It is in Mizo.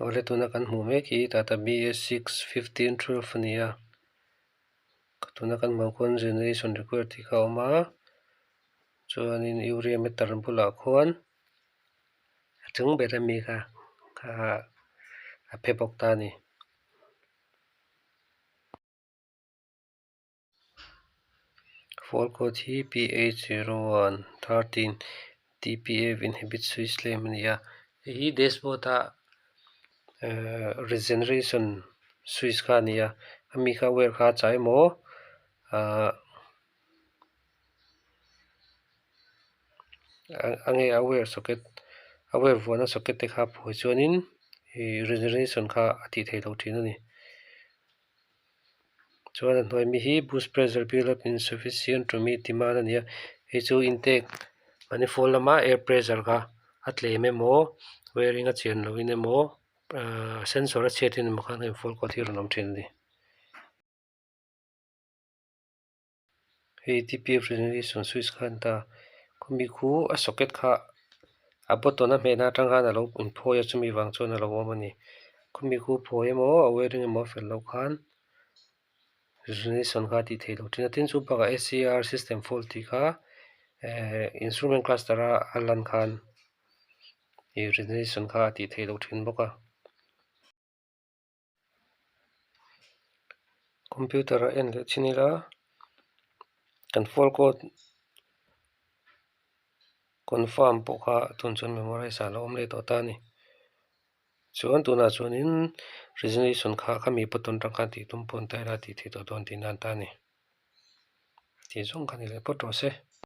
Awle tuna kan hmuh mek hi Tata BS 6 15 12 a ni a, tuna kan hmuh ang khuan generation required tih kha a awm a, chuanin urea meter bulah khuan a chung ber ami kha a phe bawk ta a ni. Fault code hi PH01 13 DPF inhibit switch lem a ni a, hei hi dashboard a ehh regeneration switch kha a ni a, ami kha wire kha a chah emaw ahh a nge a wire socket a wire vuahna socket te kha a phuai chuanin ih regeneration kha a tih theih loh thin a ni. Chuan a hnuai mi hi boost pressure build up insufficient to meet demand a ni a, hei chu intake manifold lama air pressure kha a tlem emaw wiring a chian loh in emaw ahh sensor a chhiat in emaw khan heng fault code hi a rawn awm thin a ni. Hei T_P_F regeneration switch kha a ni ta, khumi khu a socket kha a button a hmehna atang khan a lo inphawi a chumi vang chuan a lo awm a ni, khumi khu phawi emaw a wiring emaw a fel loh khan regeneration kha a tih theih loh thin a, tin chu bakah S_C_R system fault tih kha ehh instrument cluster a a lan khan ih regeneration kha a tih theih loh thin bawk a. Computer a en leh chin ila kan fault code confirm pawh kha tun chuan memorize ah a lo awm leh tawh ta a ni. Chuan tunah chuanin resolution kha khami button atang khan tih tum pawh an ta ila tih theih tawh dawn tihna an ta a ni. Tih zawng kha ni leh phawt rawh se.